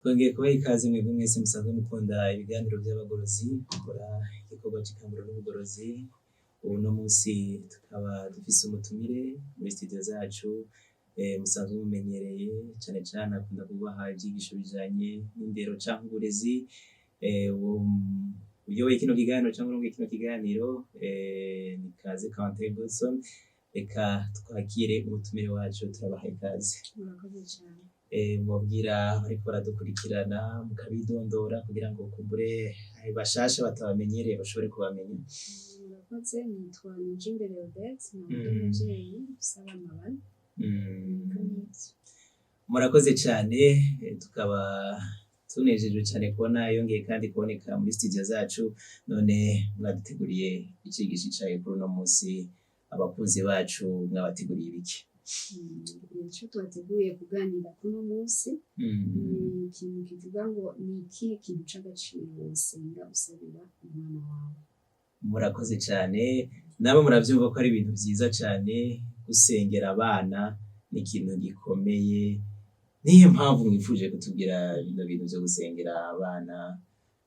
Twongeye kubaha ikaze mwebwe mwese musanzwe mukunda ibiganiro vy'abagorozi, mukora igikorwa c'ikanguro n'ubugorozi. Uno munsi tukaba dufise umutumire muri studio zacu, musanzwe mumenyereye cane cane akunda kubaha ivyigisho bijanye n'indero canke uburezi. Uyoboye kino kiganiro canke urongoye kino kiganiro ni Kaze Quentin Godson. Reka twakire umutumire wacu, turabaha ikaze. Murakoze cane. Mubwira bariko baradukurikirana mukabidondora kugira ngo kumbure bashasha batabamenyereye bashobore kubamenya. Murakoze, nitwa Nijimbere Odette, nkaba ndi umuvyeyi mfise abana 4. Ego, nivyo. Murakoze cane, tukaba tunejejwe cane kubona yongeye kandi kuboneka muri studio zacu. None mwaduteguriye icigisho icaye kuri uno munsi, abakunzi bacu mwabateguriye ibiki? Ico twateguye kuganira kuno munsi ni ikintu kivuga ngo: ni ikihe kintu c'agaciro wosenga usabira umwana wawe? Murakoze cane, namwe muravyumva ko ari ibintu vyiza cane. Gusengera abana ni ikintu gikomeye. Niyo mpamvu mwifuje kutubwira bino bintu vyo gusengera abana?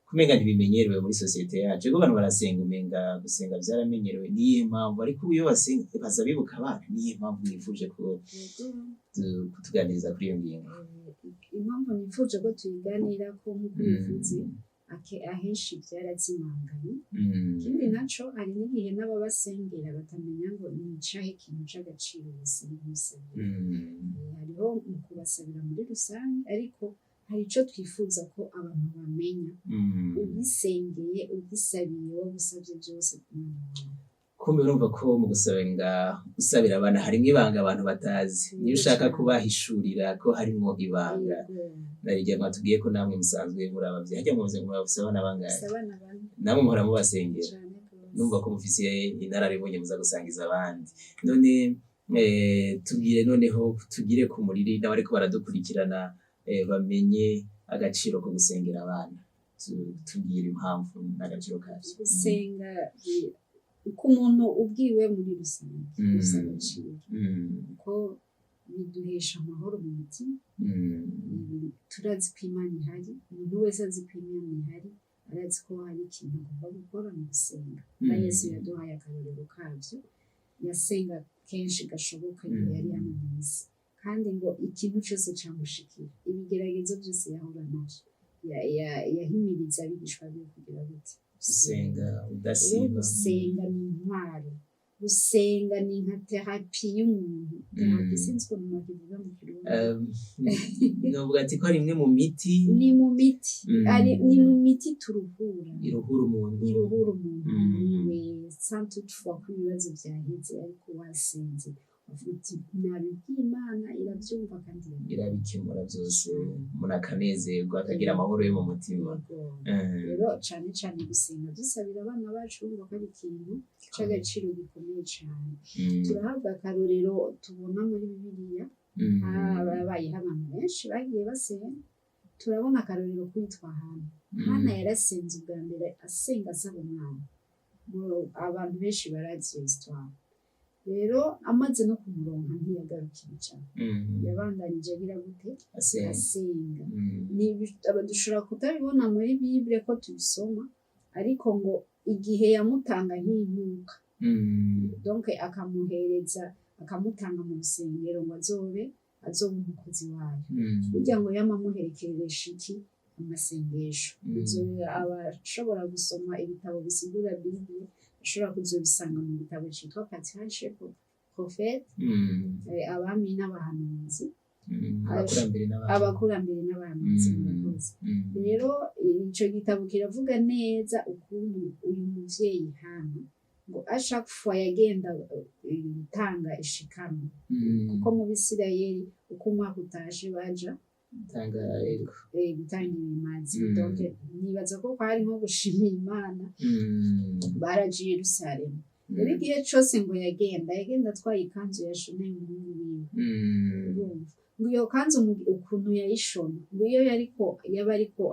Kumenga ntibimenyerewe muri sosiyete yacu. Ego, abantu barasenga, umenga gusenga vyaramenyerewe, niyihe mpamvu? Ariko iyo basenga baza bibuka abana. Niyihe mpamvu mwifuje ko kutuganiriza kuri iyo ngingo? Impamvu nifuje ko tuyiganirako, nk'uko ubivuze, ahenshi vyarazimanganye. Ikindi naco, hari n'igihe n'ababasengera batamenya ngo ni icahe kintu c'agaciro wosenga umusabira. Hariho mu kubasabira muri rusange, ariko hari ico twifuza ko abantu bamenya ugisengeye, ugisabiye, wowe usavye vyose ku mwana wawe. Kumbe urumva ko mu gusenga usabira abana harimwo ibanga abantu batazi, niyo ushaka kubahishurira ko harimwo ibanga. Narirya mwatubwiye ko namwe musanzwe muri abavyeyi, harya muvuze ngo murafise abana bangahe? Mfise abana 4. Namwe muhora mubasengera? Cane gose. Numva ko mufise inararibonye muza gusangiza abandi. None tubwire noneho, tugire ku muriri n'abariko baradukurikirana, bamenye agaciro ko gusengera abana. Tubwire impamvu n'agaciro kavyo. Gusenga ku muntu ubwiwe muri rusange bifise agaciro, kuko biduhesha amahoro mu mutima. Turazi ko Imana ihari. Umuntu wese azi ko Imana ihari, arazi ko hari ikintu agomba gukora mu gusenga. Na Yesu yaduhaye akarorero kavyo, yasenga kenshi gashoboka igihe yari hano mw'isi, kandi ngo ikintu cose camushikira, ibigeragezo vyose yahura navyo, yahimiriza abigishwa biwe kugira gute? Gusenga. Rero udasiba. Gusenga ni intwaro, gusenga ni nka thérapie y'umuntu. Thérapie, sinzi ukuntu bakivuga mu Kirundi. Novuga ati ko ari imwe mu miti. Ni mu miti, ni mu miti turuhura. Iruhura umuntu. Iruhura umuntu wiwe, sans toutefois ko ibibazo vyaheze, ariko wasenze uvuga uti: "Nabibwiye Imana, iravyumva kandi irabikora." Irabikemura vyose, umuntu akanezerwa, akagira amahoro yo mu mutima. Yego. Rero cane cane gusenga dusabira abana bacu, urumva ko ari ikintu c'agaciro gikomeye cane. Turahabwa akarorero tubona muri Bibiliya. Habayeho abantu benshi bagiye basenga. Turabona akarorero k'uwitwa Hana. Hana yarasenze ubwa mbere, asenga asaba umwana. Abantu benshi barazi iyo histoire. Rero amaze no kumuronka, ntiyagarukira cane, yabandanije agira gute? Asenga. Asenga. Dushobora kutabibona muri Bible ko tubisoma, ariko ngo igihe yamutanga nk'inkuka, donc akamuhereza, akamutanga mu rusengero ngo azobe umukozi wayo, burya ngo yama amuherekeresha iki? Amasengesho. Abashobora gusoma ibitabo bisigura Bible ashobora kuzobisanga mu gitabo citwa Patriarche Prophète, abami n'abahanuzi. Abakurambere n'abandi. Abakurambere n'abahanuzi. Murakoze. Rero ico gitabo kiravuga neza ukuntu uyu muvyeyi Hana, ngo à chaque fois yagenda gutanga ishikanwa, kuko mu Bisirayeli uko umwaka utashe baja Tanga, ego. Gutanga ibimazi. Donc nibaza ko kwari nko gushimira Imana. Baraje i Yerusalemu. Rero igihe cose ngo yagenda atwaye ikanzu yashoneye umuhungu wiwe. Urumva ngo iyo kanzu ukuntu yayishona, ngo iyo yariko yaba ariko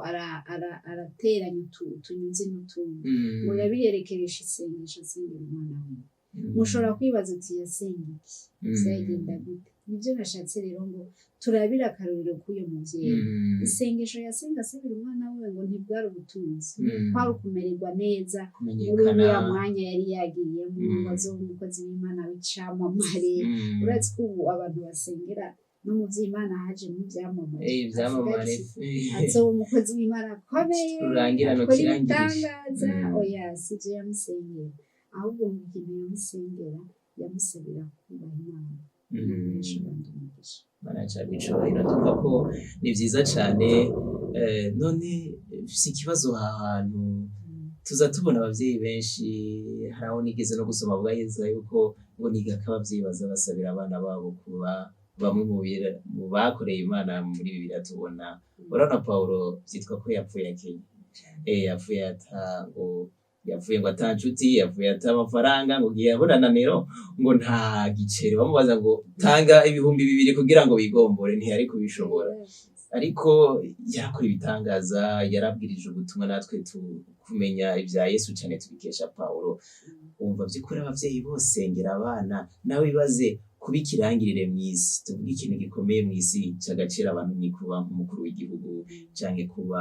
arateranya utunyuzi n'utundi, ngo yabiherekeresha isengesho asengera umwana wiwe. Mushobora kwibaza uti: "Yasenga iki? Vyagenda gute?" Nibyo nashatse rero ngo turabire akarorero k'uyo muvyeyi. Isengesho yasenga asabira umwana wiwe ngo ntibwari ubutunzi, kwari ukumererwa neza muri Kumenyekana. uriya mwanya yari yagiyemo, ngo azobe umukozi w'Imana w'icamamare. Urazi ko ubu abantu basengera no mu vy'Imana hajemwo ivyamamare. Ivyamamare. Avuga ati azoba umukozi w'Imana akomeye, Rurangirano akora kirangirije. ibitangaza. Oya, sivyo yamusengera, ahubwo mu kintu yamusengera, yamusabira kubaha Imana no guhesha abandi umugisha. Mana yacu icubahiro. Ndumva ko ni vyiza cane. None mfise ikibazo aha hantu. Tuza tubona abavyeyi benshi, hari aho nigeze no gusoma avuga neza yuko ngo niga ko abavyeyi baza basabira abana babo kuba bamwe mu bakoreye Imana muri Bibiliya. Tubona, urabona Pawulo vyitwa ko yapfuye akenye, yapfuye ata ngo yapfuye ngo ata nshuti, yapfuye ata amafaranga, ngo gihe yabonana Nero ngo nta giceri, bamubaza ngo tanga 2000 kugira ngo wigombore, ntiyari kubishobora. Ariko yarakora ibitangaza, yarabwirije ubutumwa, natwe kumenya ivya Yesu cane tubikesha Pawulo. Wumva vy'ukuri abavyeyi bosengera abana? Nawe ibaze kuba ikirangirire mw'isi, tuvuge ikintu gikomeye mw'isi c'agaciro abantu, ni kuba nk'umukuru w'igihugu canke kuba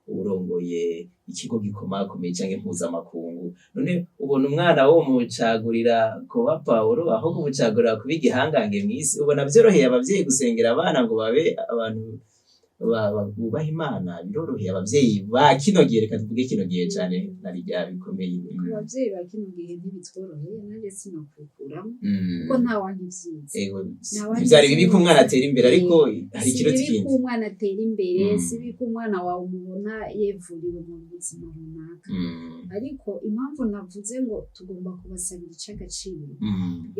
urongoye ikigo gikomakomeye canke mpuzamakungu. None ubona umwana wo mucagurira kuba Pawulo aho kumucagurira kuba igihangange mw'isi? Ubona vyoroheye abavyeyi gusengera abana ngo babe abantu bubaha Imana? Biroroheye abavyeyi ba kino gihe? Reka tuvuge kino gihe cane na rya bikomeye. Ku bavyeyi ba kino gihe ntibitworoheye, nanjye sinokwikuramo, kuko nta wanka ivyiza. Ego, Nta ntivyari bibi ko umwana atera imbere, ariko hari Si ikiruta bibi ko ikindi. umwana atera imbere, si bibi ko umwana wawe umubona yevuriwe mu buzima runaka, ariko impamvu navuze ngo tugomba kubasabira ic'agaciro,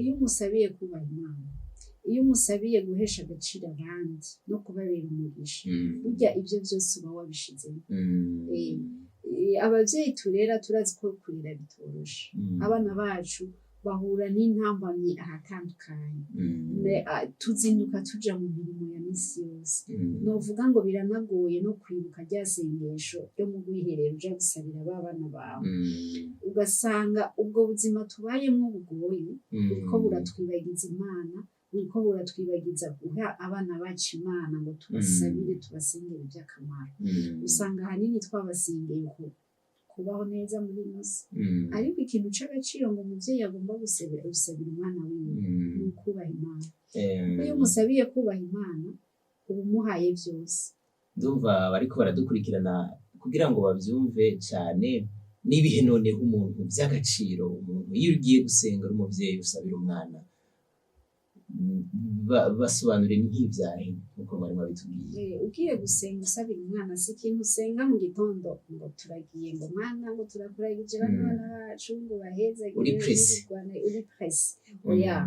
iyo umusabiye kubaha Imana, iyo umusabiye guhesha agaciro abandi no kubabera umugisha, burya ibyo byose uba wabishizemo. Abavyeyi turera turazi ko kurera bitoroshe. Abana bacu bahura n'intambamyi ahatandukanye. Tuzinduka tuja mu mirimo ya misi yose. Novuga ngo biranagoye no kwibuka rya sengesho ryo mu rwiherero uja gusabira ba bana bawe. Ugasanga ubwo buzima tubayemwo bugoye buriko buratwibagiza Imana, buriko buratwibagiza guha abana bacu Imana ngo tubasabire, tubasengere ivy'akamaro. Usanga ahanini twabasengeye kubaho neza muri ino si, ariko ikintu c'agaciro ngo umuvyeyi agomba gusabira umwana wiwe ni ukubaha Imana. Kuko iyo umusabiye kubaha Imana, uba umuhaye vyose. Ndumva bariko baradukurikirana kugira ngo bavyumve cane n'ibihe. Noneho umuntu vy'agaciro, umuntu iyo ugiye gusenga uri umuvyeyi usabira umwana, basobanure nk'ivyahe nkuko mwari mwabitubwiye. Ugiye gusenga usabira umwana, si ikintu usenga mu gitondo ngo turagiye, ngo mwana, ngo turakuragije bano bana bacu, ngo bahezagire. Uri pressé. Uri pressé, oya.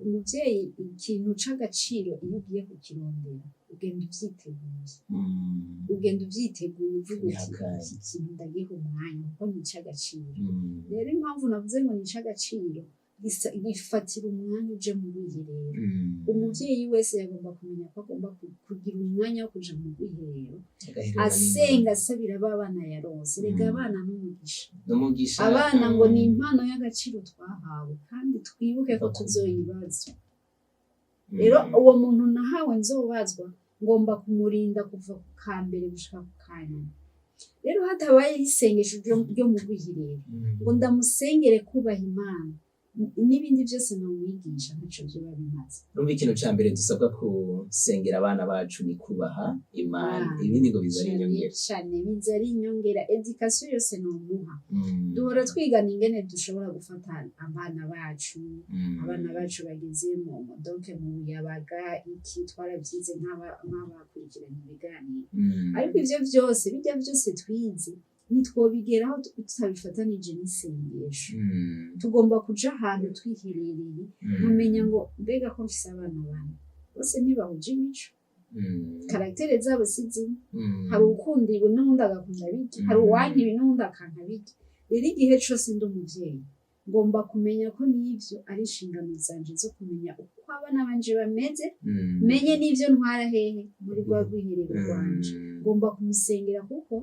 Umuvyeyi, ikintu c'agaciro iyo ugiye kukirondera ugenda uvyiteguye. Ugenda uvyiteguye uvuga uti Bihakanye. iki kintu ndagiha umwanya kuko ni ic'agaciro. Rero impamvu navuze ngo ni ic'agaciro, gifatira umwanya uje mu rwiherero. Umuvyeyi wese yagomba kumenya ko agomba kugira umwanya wo kuja mu rwiherero, Agaherera. asenga asabira ba bana yaronse. Rega abana n'umugisha. N'umugisha. Abana ngo ni impano y'agaciro twahawe, kandi twibuke ko tuzoyibazwa. Rero uwo muntu nahawe nzobazwa, ngomba kumurinda kuva ku kambere gushika ku kanyuma. Rero hatabaye isengesho ryo mu rwiherero ngo ndamusengere kubaha Imana, n'ibindi byose nomwigisha ntaco vyoba bimaze. Urumva ikintu ca mbere dusabwa gusengera abana bacu ni kubaha Imana, Ah, ibindi ngo biza ari cane. inyongera. Cane, biza ari inyongera. Éducation yose nomuha, duhora twigana ingene dushobora gufata abana bacu, abana bacu bageze mu donc mu buyabaga, iki twarabyize nk'abakurikiranye ibiganiro. Ariko ivyo vyose, bijya byose twize, ntitwobigeraho tutabifatanije n'isengesho. Tugomba kuja ahantu twiherereye, nkamenya ngo mbega ko mfise abana bane, bose ntibahuje imico, caractère zabo si zimwe. Hari uwukunda ibi n'uwundi agakunda birya, hari uwanka ibi n'uwundi akanka birya. Rero igihe cose ndi umuvyeyi, ngomba kumenya ko n'ivyo ari inshingano zanje zo kumenya uko abana banje bameze, menye n'ivyo ntwara hehe muri rwa rwiherero rwanje. Ngomba kumusengera kuko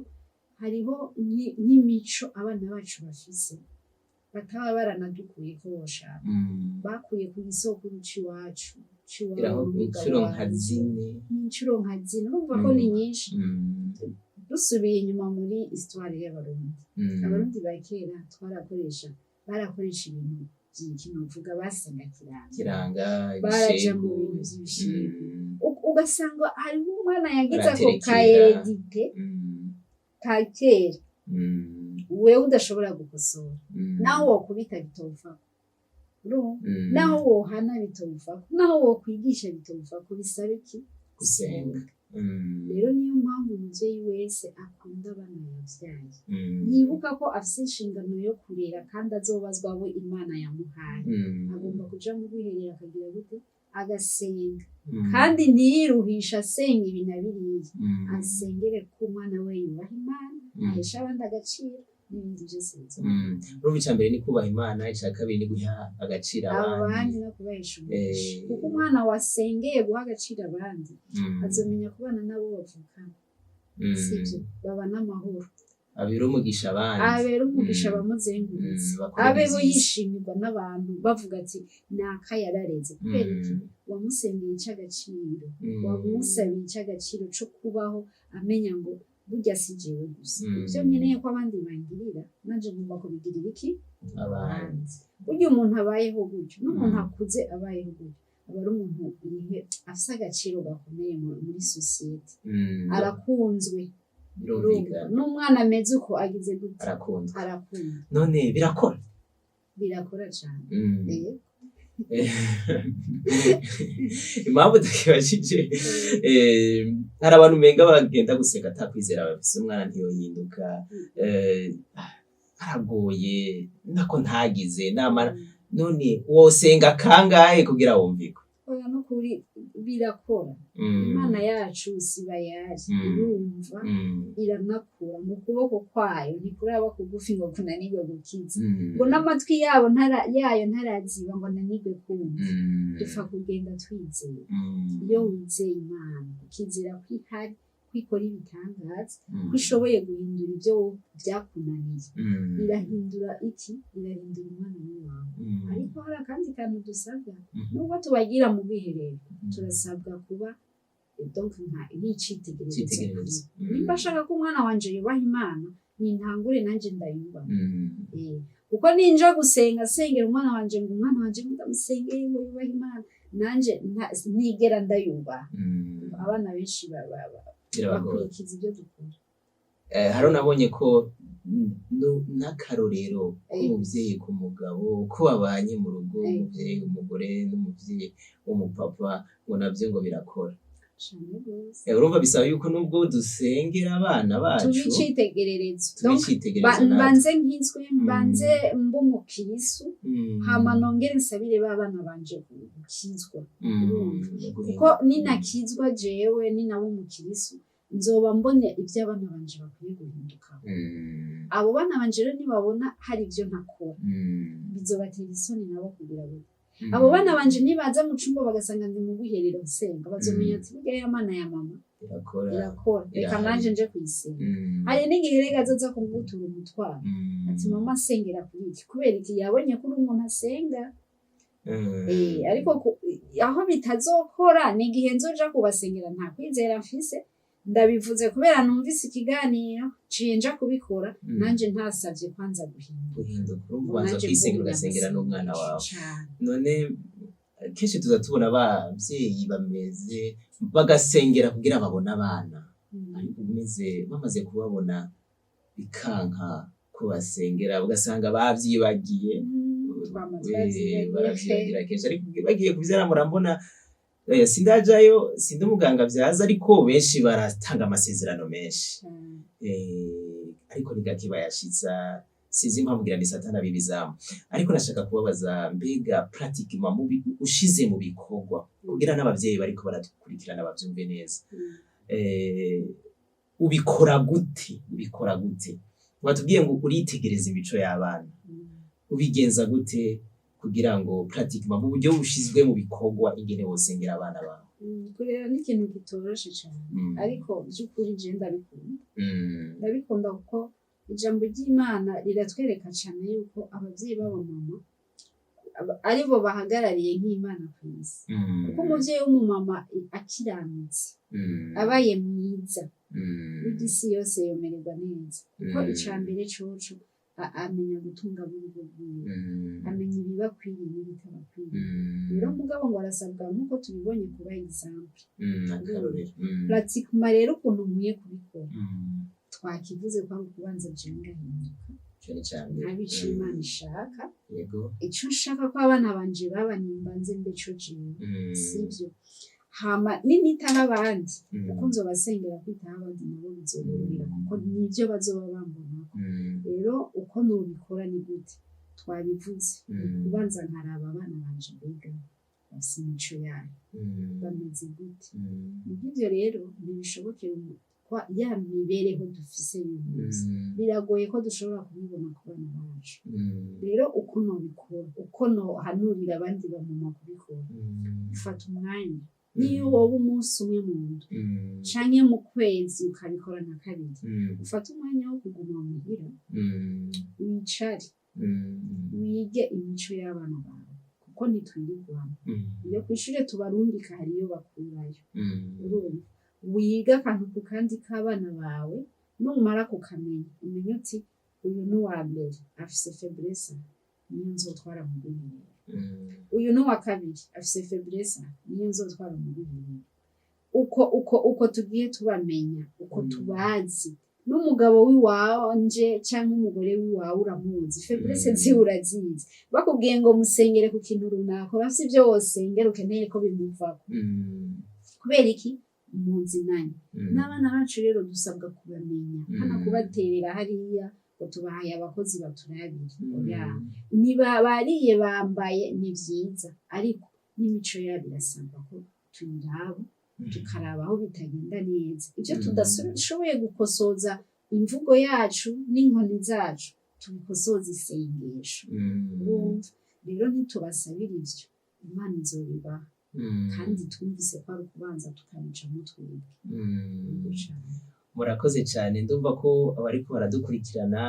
hariho nk'imico abana bacu bafise bataba baranadukuyeko boshaka, bakuye ku isoko c'iwacu. c'iwabo Iraho n'umugabo inshuro nka wanje. zine. Inshuro nka zine, urumva ko ni nyinshi. Dusubiye inyuma muri histoire y'Abarundi, Abarundi ba kera twarakoresha, barakoresha ibintu by'ikinovuga, basenga kiranga. Kiranga. Baraja mu Ibishegu. bintu vy'ibishegu. Ugasanga hariho umwana yagize ako ka Baraterekera. hérédité ka kera, wewe udashobora gukosora. Naho wokubita bitovako, urumva? Naho wohana bitovako, naho wokwigisha bitovako. Bisaba iki? Gusenga. Rero niyo mpamvu umuvyeyi wese akunda abana yavyaye, yibuka ko afise inshingano yo kurera kandi azobazwa abo Imana yamuhaye, agomba kuja mu bwiherero akagira gute? Agasenga. Kandi ntiyiruhishe asenga ibi na biriya, asengere ko umwana we yubaha Imana, ahesha abandi agaciro n'ibindi byose bizoba. Urumva, icya mbere ni kubaha Imana, icya kabiri ni guha agaciro abandi abandi. No kubahesha umugisha, kuko umwana wasengeye guha agaciro abandi azomenya kubana n'abo bavukana, sibyo? Baba n'amahoro. Abera umugisha abandi. Abera umugisha abamuzengurutse. Bakora Abeho ibyiza. yishimirwa n'abantu, bavuga ati: "Naka yarareze." Kubera iki? Wamusengeye icy'agaciro, wamusabiye icy'agaciro cyo kubaho amenya ngo burya si jewe gusa, ibyo nkeneye ko abandi bangirira, nanje ngomba kubigirira iki? Abandi. Burya umuntu abayeho gutyo, n'umuntu akuze abayeho gutyo, aba ari umuntu afise agaciro gakomeye muri sosiyete, arakunzwe. Birumvikana. N'umwana ameze uko agize gute? Arakundwa. Arakundwa. None birakora? Birakora cyane. Impamvu tukibajije, hari abantu umenga bagenda guseka atakwizera bafise, umwana ntiyohinduka, aragoye, nako ntagize namara. None wosenga kangahe kugira wumvikwe? Oya, nukuri birakora. Imana yacu si bayari, irumva, iranakura. Mu kuboko kwayo ntikuraba kugufi ngo kunanirwe gukiza, ngo n'amatwi yabo yayo ntaraziba ngo ananirwe kumva. Dupfa kugenda twizeye. Iyo wizeye Imana, ukizera ko ihari, ko ikora ibitangaza, ko ishoboye guhindura ibyo byakunaniye, irahindura iki? Irahindura umwana wawe. Ariko hari akandi kantu dusabwa. Nubwo tubagira mu bwiherero, turasabwa kuba donc nk'icitegererezo. Icitegererezo. Nimba ashaka ko umwana wanje yubaha Imana, nintangure nanje ndayubaha. Kuko ninja gusenga, sengera umwana wanje ngo umwana wanje ndamusengeye ngo yubahe Imana, nanje ntigera ndayubaha, abana benshi Birabagora. bakurikiza ibyo dukora. Haro nabonye ko n'akarorero k'umuvyeyi ku mugabo, ko babanye mu rugo, umuvyeyi umugore n'umuvyeyi w'umupapa, ngo navyo ngo birakora. Cane gose. Urumva bisaba yuko nubwo dusengera abana bacu, tuba icitegererezo. tube Donc, icitegererezo natwe. Mbanze nkizwe, mbanze mbe umukirisu, hama nongere nsabire ba bana banje gukizwa. Urumva? Guhinduka. Kuko ninakizwa jewe, ninaba umukirisu, nzoba mbone ibyo abana banje bakwiye guhinduka. Abo bana banje rero nibabona hari ibyo ntakora, bizobatera isoni nabo kugira ngo abo bana banje nibaza mu cumba bagasanga ndi mu bwiherero nsenga, bazomenya ati: "Burya ya Mana ya mama irakora, irakora, reka Irahari. nanje nje kuyisenga." Hari n'igihe rega azoza kumugutura umutwaro, ati: "Mama, asengera kuri iki." Kubera iki? Yabonye ko uri umuntu asenga. Ariko aho bitazokora ni igihe nzoja kubasengera nta kwizera mfise. Ndabivuze kubera numvise ikiganiro, ciye nja kubikora, nanje ntasavye kwanza guhinduka. Guhinduka. Urumva ubanza Nanje kwisengera, mvuga ugasengera n'umwana wawe. Cane. None kenshi tuza tubona abavyeyi bameze bagasengera kugira babone abana, ariko umeze bamaze kubabona bikanka ko basengera, ugasanga bavyibagiye. Twama Baravyibagira kenshi, ariko bagiye kuvyara murambona. Oya, sindajayo, sindi umuganga vyaza, ariko benshi baratanga amasezerano menshi. Cane. Ariko ni gake bayashitsa. Sinzi impamvu, ngira ni Satani abibizamu. Ariko nashaka kubabaza, mbega pratiquement ushize mu bikorwa, kugira n'abavyeyi bariko baradukurikirana bavyumve neza, ubikora gute? Ubikora gute? Watubwiye ngo uritegereza imico y'abana. Ubigenza gute kugira ngo pratiquement mu buryo bushizwe mu bikorwa ingene wosengera abana bawe? Kurera ni ikintu kitoroshe cane, ariko by'ukuri je ndabikunda. Ndabikunda kuko ijambo ry'Imana riratwereka cane yuko abavyeyi b'abamama aribo bahagarariye nk'Imana ku isi, kuko umuvyeyi w'umumama akiranutse, abaye mwiza, burya isi yose yomererwa neza, kuko ica mbere coco amenya gutunga b'urugo rwiwe, amenya ibibakwiriye n'ibitabakwiriye. Rero mugabo ngo arasabwa, nk'uko tubibonye, kuba exemple. Akarorero. Pratiquement rero, ukuntu nkwiye kubikora, twakivuze ko ari ukubanza jewe ngahinduka, Ico ni ica mbere. nkabe ico Imana ishaka. Ico nshaka ko abana banje baba, nimbanze mbe co jewe, sivyo? Hama ninitaho abandi, kuko nzobasengera, kwitaho abandi nabo bizoborohera, kuko nivyo bazoba bambonako. Rero uko nobikora ni gute? Twabivuze, ni kubanza nkaraba abana banje, mbega bafise imico yayo, bameze gute? Nk'ivyo rero ntibishobokera kwa ya mibereho dufise y'uyu munsi, biragoye ko dushobora kubibona ku bana bacu. Rero uko nobikora, uko nohanurira abandi bamama kubikora, fata umwanya, niyo woba umunsi umwe mu ndwi canke mu kwezi ukabikora nka kabiri, ufate umwanya wo kuguma muhira, wicare, wige imico y'abana bawe, kuko ntitwirirwana iyo kw'ishure tubarungika, hari iyo bakurayo. Urumva, wiga akantu ku kandi k'abana bawe. Numara kukamenya, umenye uti: "Uyu ni uwa mbere, afise faiblesse, niyo nzotwara mu bwiherero. Uyu ni uwa kabiri, afise faiblesse, niyo nzotwara mu bwiherero." Uko uko uko tugiye tubamenya, uko tubazi. N'umugabo w'iwanje canke umugore w'iwawe uramuzi, faiblesse ziwe urazizi. Bakubwiye ngo musengere ku kintu runaka, urafise ivyo wosengera ukeneye ko bimuvako. Kubera iki? Muzinanye. N'abana bacu rero dusabwa kubamenya, hano kubaterera hariya ngo tubahaye abakozi baturabire, oya. Niba bariye, bambaye, ni vyiza, ariko n'imico yabo irasabwa ko tuyiraba, tukaraba aho bitagenda neza. Ivyo tudashoboye gukosoza imvugo yacu n'inkoni zacu, tubikosoza isengesho. Urumva rero, ntitubasabira ivyo, Imana izobibaha. Kandi twumvise ko ari ukubanza tukabicamo twebwe. Yego cane. Murakoze cyane. Ndumva ko abariko baradukurikirana,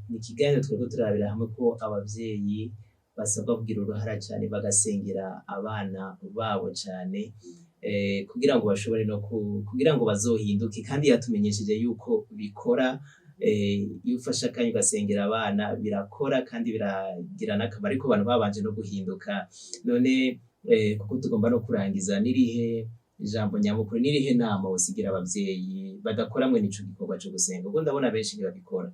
ni ikiganiro twariko turabira hamwe ko abavyeyi basabwa kugira uruhara cyane, bagasengera abana babo cyane, kugira ngo bashobore no kugira ngo bazohinduke. Kandi yatumenyesheje yuko bikora. Iyo ufashe akanya ugasengera abana, birakora kandi biragira n'akamaro, ariko abantu babanje no guhinduka. None kuko tugomba no kurangiza, nirihe ijambo nyamukuru, nirihe nama wosigira abavyeyi badakora mwe n'ico gikorwa co gusenga? Kuko ndabona benshi ntibabikora,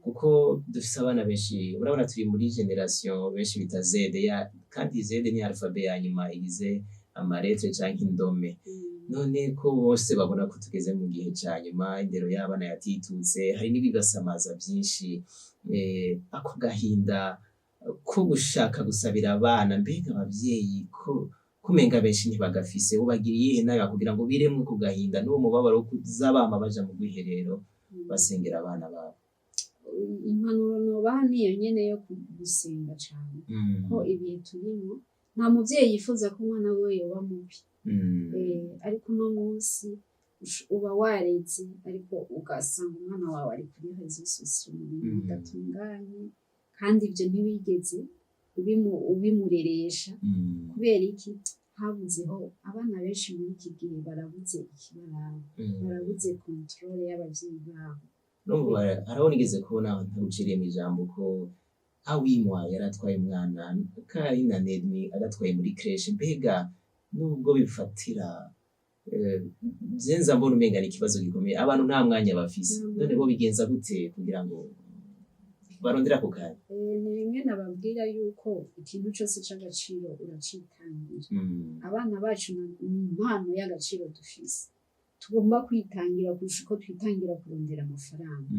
kuko dufise abana benshi, urabona turi muri génération benshi bita Z ya, kandi Z ni alphabet ya nyuma igize ama lettres canke indome. None ko bose babona ko tugeze mu gihe ca nyuma, indero y'abana yatitutse, hari n'ibibasamaza vyinshi, ako gahinda ko gushaka gusabira abana, mbega abavyeyi ko kumenga benshi ntibagafise, ubagira iyihe nama kugira ngo biremwe ku gahinda n'uwo mubabaro wo kuza bama baja mu rwiherero basengera abana babo? Impanuro nobaha niyo nyene yo gusenga cane, ko ibihe turimwo nta muvyeyi yifuza ko umwana wiwe yoba mubi. Ariko uno munsi uba wareze, ariko ugasanga umwana wawe ari kuri réseaux sociaux mu bintu bidatunganye, kandi ivyo ntiwigeze ubimureresha. Kubera iki? Habuzeho abana benshi muri iki gihe barabuze ikibaraba, barabuze contrôle y'abavyeyi babo. Urumva, haraho nigeze kubona, ntaguciriye mu ijambo, ko awimwa yari atwaye umwana kari na Nedmi agatwaye muri crèche. Mbega nubwo bifatira, vyenza mbona umenga ni ikibazo gikomeye, abantu nta mwanya bafise. None bo bigenza gute kugira ngo barondere ako kanya? Ni bimwe nababwira yuko ikintu cose c'agaciro uracitangira. Abana bacu ni impano y'agaciro dufise, tugomba kwitangira kurusha uko twitangira kurondera amafaranga,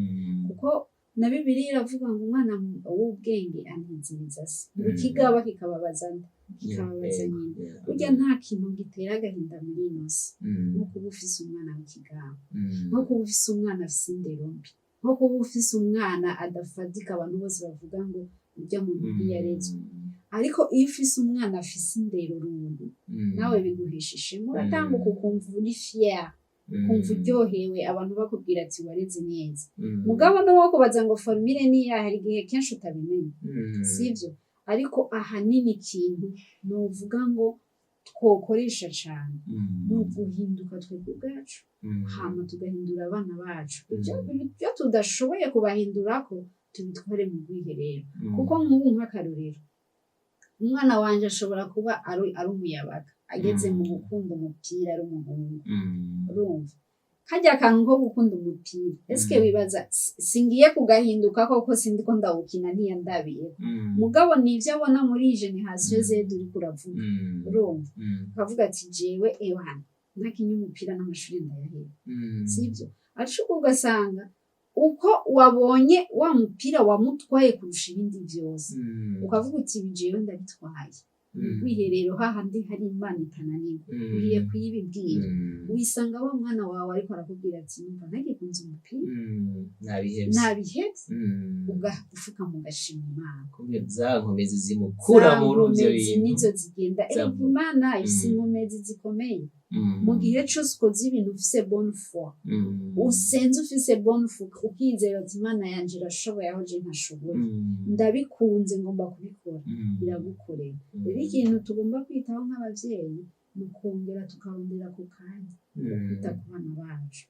kuko na Bibiliya iravuga ngo umwana w'ubwenge anezereza se, ngo ikigaba kikababaza nde? Kikababaza nyina. Burya nta kintu gitera agahinda muri ino si nko kuba ufise umwana w'ikigaba, nko kuba ufise umwana afise indero mbi, nko kuba ufise umwana adafatika, abantu bose bavuga ngo urya muntu ntiyarezwe. Ariko iyo ufise umwana afise indero runtu, nawe biguhesha ishema, uratambuka ukumva uri fier, ukumva uryohewe, abantu bakubwira ati: "Wareze neza." Mugabo n'uwo kubaza ngo formule niya, hari igihe kenshi utabimenya, sivyo? Ariko ahanini ikintu novuga ngo twokoresha cane ni uguhinduka twebwe ubwacu, hama tugahindura abana bacu. Ibyo tudashoboye kubahindurako, tubitware mu rwiherero. Kuko nk'ubu, nk'akarorero, umwana wanje ashobora kuba ari umuyabaga ageze mu gukunda umupira, ari umuhungu. Urumva karya kantu ko gukunda umupira, eske wibaza singiye kugahinduka koko? Sindiko ndawukina, ntiyandabiye. Mugabo nivyo abona muri iyi génération Z uriko uravuga. Urumva, ukavuga ati: "Jewe ewana ntakinye umupira n'amashuri ndayaheba." Sibyo? Ariko ugasanga uko wabonye wa mupira wamutwaye kurusha ibindi vyose, ukavuga uti: "Ibi jewe ndabitwaye mu rwiherero, hahandi hari Imana itananirwa, ngiye kuyibibwira." Wisanga wa mwana wawe ariko arakubwira ati: "Numva ntagikunze umupira." Nabihevye. Nabihevye. Ugapfukama ugashima Imana. Kumbe za nkomezi zimukura Za muri ivyo nkomezi bintu. nizo zigenda. Erega Imana ifise inkomezi zikomeye. Mu gihe cose ukoze ibintu ufise bonne foi, usenze ufise bonne foi, ukizera ati: "Imana yanje irashoboye aho je ntashoboye, ndabikunze, ngomba kubikora," iragukorera. Rero ikintu tugomba kwitaho nk'abavyeyi ni ukongera tukarondera ku kanya ko kwita ku bana bacu,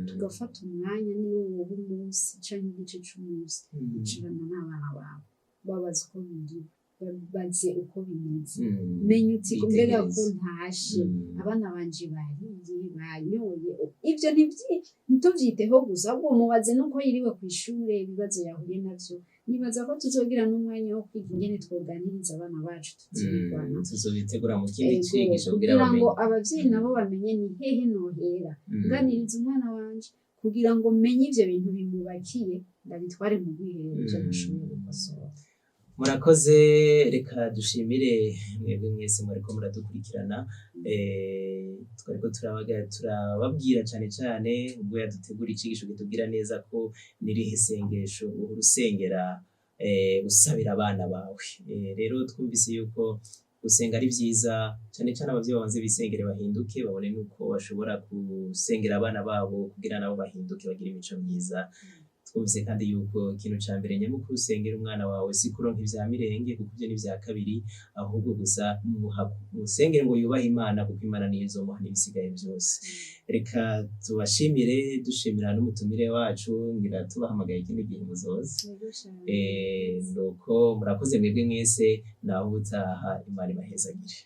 tugafata umwanya, niyo woba umunsi canke igice c'umunsi, icarana n'abana bawe, babaze uko biriwe, babaze uko bimeze. Menya uti: "Mbega ko Bitegereze. ntashe, abana banje bariye, banyoye?" Ivyo ntituvyiteho gusa, ahubwo mubaze nuko yiriwe kw'ishure, ibibazo yahuye navyo. Nibaza ko tuzogira n'umwanya wo kwiga ingene twoganiriza abana bacu tutirigwana. Tuzobitegura mu kindi Ego, cigisho kugira kugira ngo bamenye. abavyeyi nabo bamenye ni hehe nohera nganiriza umwana wanje, kugira ngo menye ivyo bintu bimubakiye, ndabitware mu rwiherero ivyo ntashoboye gukosora. Murakoze. Reka dushimire mwebwe mwese mwariko muradukurikirana. Twariko turababwira cane cane ubwo yadutegura icigisho kitubwira neza ko nirihe sengesho uhora usengera, usabira abana bawe. Rero twumvise yuko gusenga ari vyiza cane cane. Abavyeyi babanze bisengere, bahinduke, babone nuko bashobora gusengera abana babo kugira nabo bahinduke, bagire imico myiza. Twumvise kandi yuko ikintu ca mbere nyamukuru usengera umwana wawe si kuronka ivya mirenge, kuko ivyo ni ivya kabiri, ahubwo gusa musengere ngo yubahe Imana, kuko Imana niyo izomuha n'ibisigaye vyose. Reka tubashimire, dushimira n'umutumire wacu. Ngira tubahamagaye ikindi gihe muzoza. Yego cane. Nuko murakoze mwebwe mwese, naho ubutaha. Imana ibahezagire.